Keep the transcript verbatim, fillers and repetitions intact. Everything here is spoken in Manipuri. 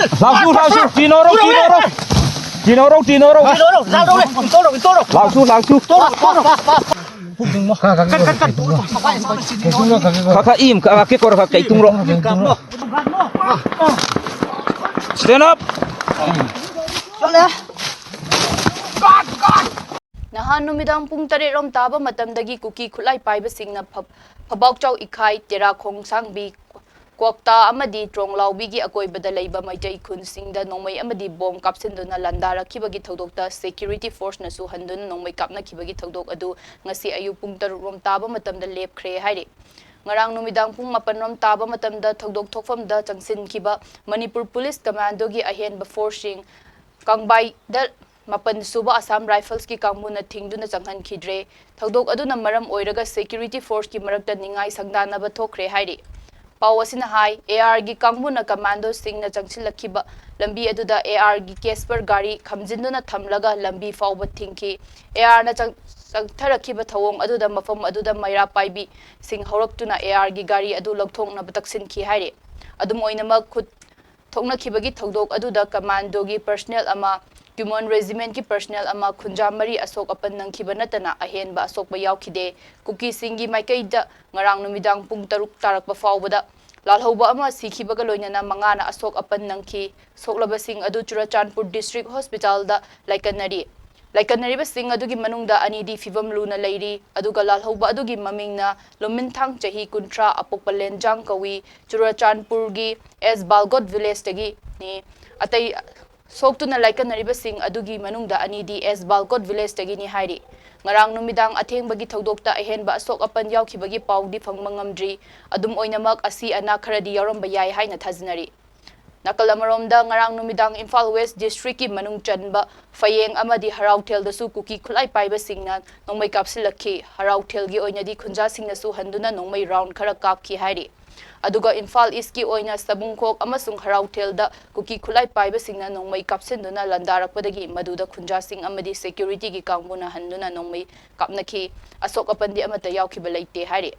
ꯂꯥꯛꯁꯨ, ꯂꯥꯛꯁꯨ, ꯇꯤꯅꯧꯔꯣ, ꯇꯤꯅꯧꯔꯣ꯫ ꯇꯤꯅꯧꯔꯣ, ꯇꯤꯅꯧꯔꯣ꯫ ꯂꯥꯛꯁꯨ, ꯂꯥꯛꯁꯨ꯫ ꯈꯔ, ꯈꯔ ꯏꯝ, ꯈꯔ, ꯈꯔ ꯀꯦ ꯀꯣꯔ, ꯈꯔ ꯀꯩ ꯇꯨꯡꯔꯣ꯫ Stand up꯫ ꯅꯍꯥꯟ ꯅꯨꯃꯤꯗꯥꯡ ꯄꯨꯡ ꯇꯔꯦꯠ ꯔꯣꯝ ꯇꯥꯕ ꯃꯇꯝꯗꯒꯤ ꯀꯨꯀꯤ ꯈꯨꯠꯂꯥꯏ ꯄꯥꯏꯕꯁꯤꯡꯅ ꯐ-, ꯐꯕꯥꯎꯆꯥꯎ ꯏꯈꯥꯏ, ꯇꯦꯔꯥ ꯈꯣꯡꯁꯥꯡꯕꯤ, ꯀ꯭ꯋꯥꯛꯇꯥ ꯑꯃꯗꯤ ꯇ꯭ꯔꯣꯡꯂꯥꯎꯕꯤꯒꯤ ꯑꯀꯣꯏꯕꯗ ꯂꯩꯕ ꯃꯩꯇꯩ ꯈꯨꯟꯁꯤꯡꯗ ꯅꯣꯡꯃꯩ ꯑꯃꯗꯤ ꯕꯣꯝ ꯀꯥꯞꯁꯤꯟꯗꯨꯅ ꯂꯥꯟꯗꯥꯔꯛꯈꯤꯕꯒꯤ ꯊꯧꯗꯣꯛꯇ security forceꯅꯁꯨ ꯍꯟꯗꯨꯅ ꯅꯣꯡꯃꯩ ꯀꯥꯞꯅꯈꯤꯕꯒꯤ ꯊꯧꯗꯣꯛ ꯑꯗꯨ ꯉꯁꯤ ꯑꯌꯨꯛ ꯄꯨꯡ ꯇꯔꯨꯛ ꯔꯣꯝ ꯇꯥꯕ ꯃꯇꯝꯗ ꯂꯦꯞꯈ꯭ꯔꯦ ꯍꯥꯏꯔꯤ꯫ ꯉꯔꯥꯡ ꯅꯨꯃꯤꯗꯥꯡ ꯄꯨꯡ ꯃꯥꯄꯟ ꯔꯣꯝ ꯇꯥꯕ ꯃꯇꯝꯗ ꯊꯧꯗꯣꯛ ꯊꯣꯛꯐꯝꯗ ꯆꯪꯁꯤꯟꯈꯤꯕ ꯃꯅꯤꯄꯨꯔ ꯄꯨꯂꯤꯁ ꯀꯃꯥꯟꯗꯣꯒꯤ ꯑꯍꯦꯟꯕ forceꯁꯤꯡ ꯀꯥꯡꯕꯥꯏꯗ ꯃꯥꯄꯟ ꯁꯨꯕ ꯑꯁꯥꯝ ꯔꯥꯏꯐꯜꯁꯀꯤ ꯀꯥꯡꯕꯨꯅ ꯊꯤꯡꯗꯨꯅ ꯆꯪꯍꯟꯈꯤꯗ꯭ꯔꯦ꯫ ꯊꯧꯗꯣꯛ ꯑꯗꯨꯅ ꯃꯔꯝ ꯑꯣꯏꯔꯒ security forceꯀꯤ ꯃꯔꯛꯇ ꯅꯤꯡꯉꯥꯏ ꯁꯪꯗꯥꯅꯕ ꯊꯣꯛꯈ꯭ꯔꯦ ꯍꯥꯏꯔꯤ꯫ ꯄꯥꯎ ꯑꯁꯤꯅ ꯍꯥꯏ, ARꯒꯤ ꯀꯥꯡꯕꯨꯅ ꯀꯃꯥꯟꯗꯣꯁꯤꯡꯅ ꯆꯪꯁꯤꯜꯂꯛꯈꯤꯕ ꯂꯝꯕꯤ ꯑꯗꯨꯗ ARꯒꯤ Casper ꯒꯥꯔꯤ ꯈꯥꯝꯖꯤꯟꯗꯨꯅ ꯊꯝꯂꯒ ꯂꯝꯕꯤ ꯐꯥꯎꯕ ꯊꯤꯡꯈꯤ꯫ ARꯅ ꯆꯪ-, ꯆꯪꯊꯔꯛꯈꯤꯕ ꯊꯧꯑꯣꯡ ꯑꯗꯨꯗ ꯃꯐꯝ ꯑꯗꯨꯗ ꯃꯩꯔꯥ ꯄꯥꯏꯕꯤꯁꯤꯡ ꯍꯧꯔꯛꯇꯨꯅ ARꯒꯤ ꯒꯥꯔꯤ ꯑꯗꯨ ꯂꯧꯊꯣꯛꯅꯕ ꯇꯛꯁꯤꯟꯈꯤ ꯍꯥꯏꯔꯤ꯫ ꯑꯗꯨꯝ ꯑꯣꯏꯅꯃꯛ, ꯈꯨꯠ ꯊꯣꯛꯅꯈꯤꯕꯒꯤ ꯊꯧꯗꯣꯛ ꯑꯗꯨꯗ ꯀꯃꯥꯟꯗꯣꯒꯤ personnel ꯑꯃ, ꯀ꯭ꯌꯨꯃꯣꯟ ꯔꯦꯖꯤꯃꯦꯟꯠꯀꯤ personnel ꯑꯃ, ꯈꯨꯟꯖꯥ ꯃꯔꯤ ꯑꯁꯣꯛ ꯑꯄꯟ ꯅꯪꯈꯤꯕ ꯅꯠꯇꯅ ꯑꯍꯦꯟꯕ ꯑꯁꯣꯛꯄ ꯌꯥꯎꯈꯤꯗꯦ꯫ ꯀꯨꯀꯤꯁꯤꯡꯒꯤ ꯃꯥꯏꯀꯩꯗ ꯉꯔꯥꯡ ꯅꯨꯃꯤꯗꯥꯡ ꯄꯨꯡ ꯇꯔꯨꯛ ꯇꯥꯔꯛꯄ ꯐꯥꯎꯕꯗ ꯂꯥꯜꯍꯧꯕ ꯑꯃ ꯁꯤꯈꯤꯕꯒ ꯂꯣꯏꯅꯅ ꯃꯉꯥꯅ ꯑꯁꯣꯛ ꯑꯄꯟ ꯅꯪꯈꯤ꯫ ꯁꯣꯛꯂꯕꯁꯤꯡ ꯑꯗꯨ ꯆꯨꯔꯆꯥꯟꯄꯨꯔ District Hospitalꯗ ꯂꯥꯏꯀꯠꯅꯔꯤ꯫ ꯂꯥꯏꯀꯠꯅꯔꯤꯕꯁꯤꯡ ꯑꯗꯨꯒꯤ ꯃꯅꯨꯡꯗ ꯑꯅꯤꯗꯤ ꯐꯤꯕꯝ ꯂꯨꯅ ꯂꯩꯔꯤ, ꯑꯗꯨꯒ ꯂꯥꯜꯍꯧꯕ ꯑꯗꯨꯒꯤ ꯃꯃꯤꯡꯅ ꯂꯨꯃꯤꯟꯊꯥꯡ, ꯆꯍꯤ ꯀꯨꯟꯊ꯭ꯔꯥ, ꯑꯄꯣꯛꯄ ꯂꯦꯟꯖꯥꯡ ꯀꯧꯏ, ꯆꯨꯔꯆꯥꯟꯄꯨꯔꯒꯤ ꯑꯦꯁ ꯕꯥꯜꯒꯣꯠ ꯚꯤꯂꯦꯖꯇꯒꯤꯅꯤ꯫ ꯑꯇꯩ ꯁꯣꯛꯇꯨꯅ ꯂꯥꯏꯀꯠꯅꯔꯤꯕꯁꯤꯡ ꯑꯗꯨꯒꯤ ꯃꯅꯨꯡꯗ ꯑꯅꯤꯗꯤ ꯑꯦꯁ ꯕꯥꯜꯒꯣꯠ ꯚꯤꯂꯦꯖꯇꯒꯤꯅꯤ ꯍꯥꯏꯔꯤ꯫ ꯉꯔꯥꯡ ꯅꯨꯃꯤꯗꯥꯡ ꯑꯊꯦꯡꯕꯒꯤ ꯊꯧꯗꯣꯛꯇ ꯑꯍꯦꯟꯕ ꯑꯁꯣꯛ ꯑꯄꯟ ꯌꯥꯎꯈꯤꯕꯒꯤ ꯄꯥꯎꯗꯤ ꯐꯪꯕ ꯉꯝꯗ꯭ꯔꯤ꯫ ꯑꯗꯨꯝ ꯑꯣꯏꯅꯃꯛ, ꯑꯁꯤ ꯑꯅꯥ ꯈꯔꯗꯤ ꯌꯥꯎꯔꯝꯕ ꯌꯥꯏ ꯍꯥꯏꯅ ꯊꯥꯖꯅꯔꯤ꯫ ꯅꯥꯀꯜ ꯑꯃꯔꯣꯝꯗ, ꯉꯔꯥꯡ ꯅꯨꯃꯤꯗꯥꯡ ꯏꯝꯐꯥꯜ West Districtꯀꯤ ꯃꯅꯨꯡ ꯆꯟꯕ ꯐꯌꯦꯡ ꯑꯃꯗꯤ ꯍꯔꯥꯎꯊꯦꯜꯗꯁꯨ ꯀꯨꯀꯤ ꯈꯨꯠꯂꯥꯏ ꯄꯥꯏꯕꯁꯤꯡꯅ ꯅꯣꯡꯃꯩ ꯀꯥꯞꯁꯤꯜꯂꯛꯈꯤ꯫ ꯍꯔꯥꯎꯊꯦꯜꯒꯤ ꯑꯣꯏꯅꯗꯤ ꯈꯨꯟꯖꯥꯁꯤꯡꯅꯁꯨ ꯍꯟꯗꯨꯅ ꯅꯣꯡꯃꯩ round ꯈꯔ ꯀꯥꯞꯈꯤ ꯍꯥꯏꯔꯤ꯫ ꯑꯗꯨꯒ ꯏꯝꯐꯥꯜ Eastꯀꯤ ꯑꯣꯏꯅ ꯁꯕꯨꯡꯈꯣꯛ ꯑꯃꯁꯨꯡ ꯍꯔꯥꯎꯊꯦꯜꯗ ꯀꯨꯀꯤ ꯈꯨꯠꯂꯥꯏ ꯄꯥꯏꯕꯁꯤꯡꯅ ꯅꯣꯡꯃꯩ ꯀꯥꯞꯁꯤꯟꯗꯨꯅ ꯂꯥꯟꯗꯥꯔꯛꯄꯗꯒꯤ ꯃꯗꯨꯗ ꯈꯨꯟꯖꯥꯁꯤꯡ ꯑꯃꯗꯤ securityꯒꯤ ꯀꯥꯡꯕꯨꯅ ꯍꯟꯗꯨꯅ ꯅꯣꯡꯃꯩ ꯀꯥꯞꯅꯈꯤ꯫ ꯑꯁꯣꯛ ꯑꯄꯟꯗꯤ ꯑꯃꯠꯇ ꯌꯥꯎꯈꯤꯕ ꯂꯩꯇꯦ ꯍꯥꯏꯔꯤ꯫